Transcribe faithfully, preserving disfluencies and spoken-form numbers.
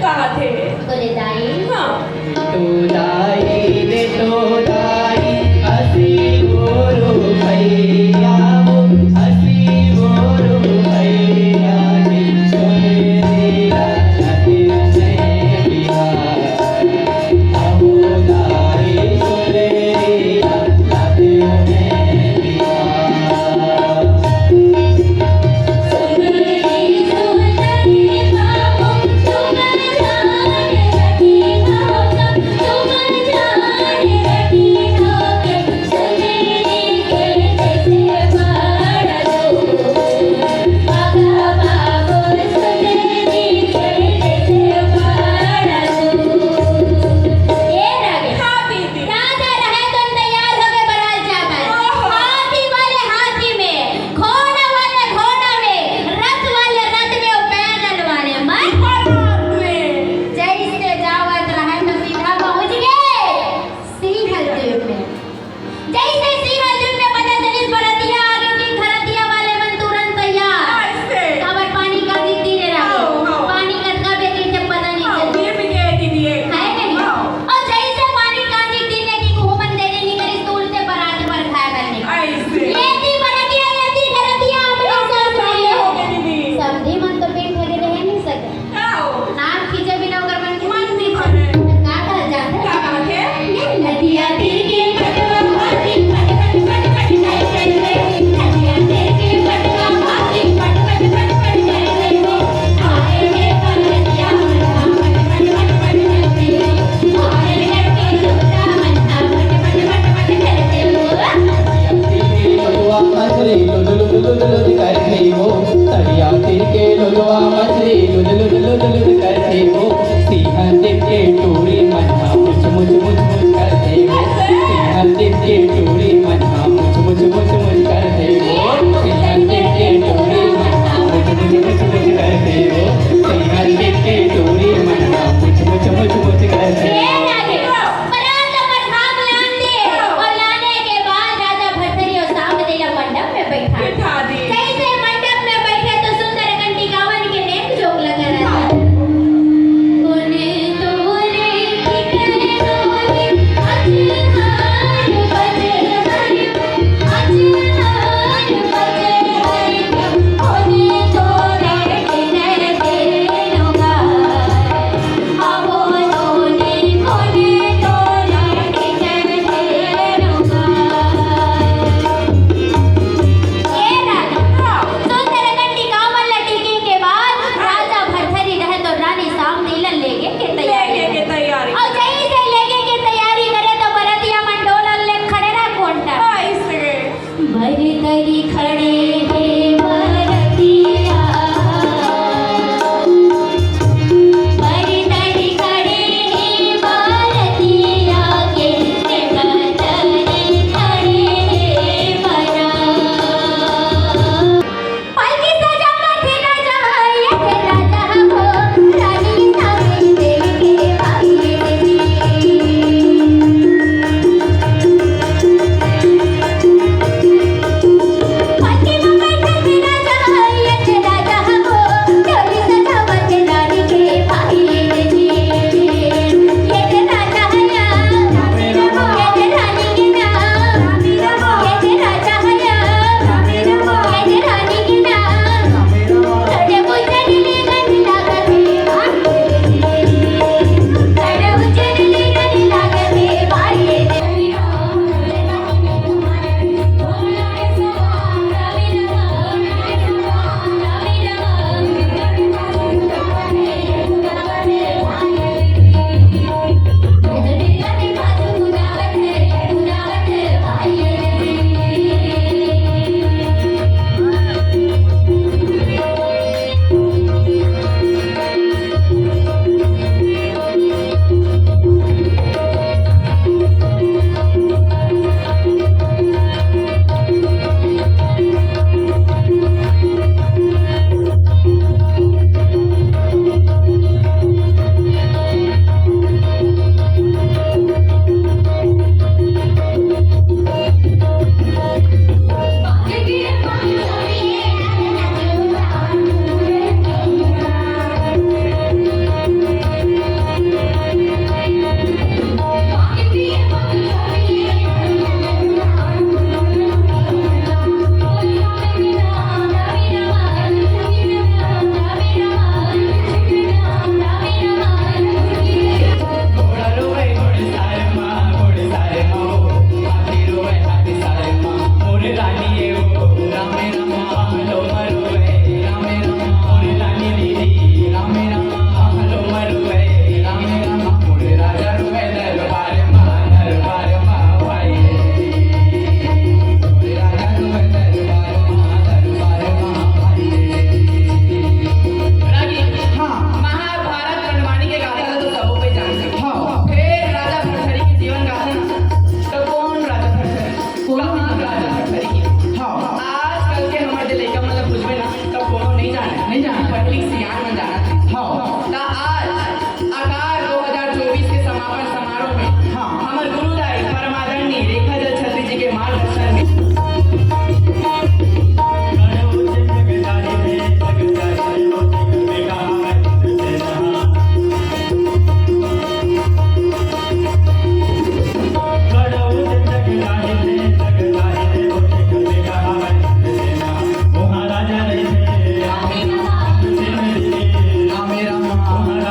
कहाथे। बोले दाई। हाँ। जइसे जावत रहय त सीधा पहुंच गे सिंहल द्वीप में। जइसे सिंहल द्वीप में पता चलिस बरतिया आगे कि घरतिया वाले मन तुरंत तैयार। काबर पानी कांजी के दिन रहय। पानी कतका बेर गिरथे पता नइ चलय। है नहीं? अउ जइसे पानी कांजी के दिन हे कि कुहू मन देरी नइ करिस, तुरंते बरात बरखाए बर निकलिस। एती बरतिया, एती घरतिया, आमने सामने। समधी मन तो बिन ठगे रहे नइ सकय। नाम खींचे बिना ओकर मन के मन नइ भरे। का कहल जाथे? का कहथे? नदिया तीर के पटवा भाती पट पट पट पट। नदिया तीर के पटवा भाती पट पट पट पट। आए रे परतिया मन्ना पट पट पट पट। आए रे के लोटा मन्ना पट पट पट पट। सियान में जाना चाहिए। हाँ।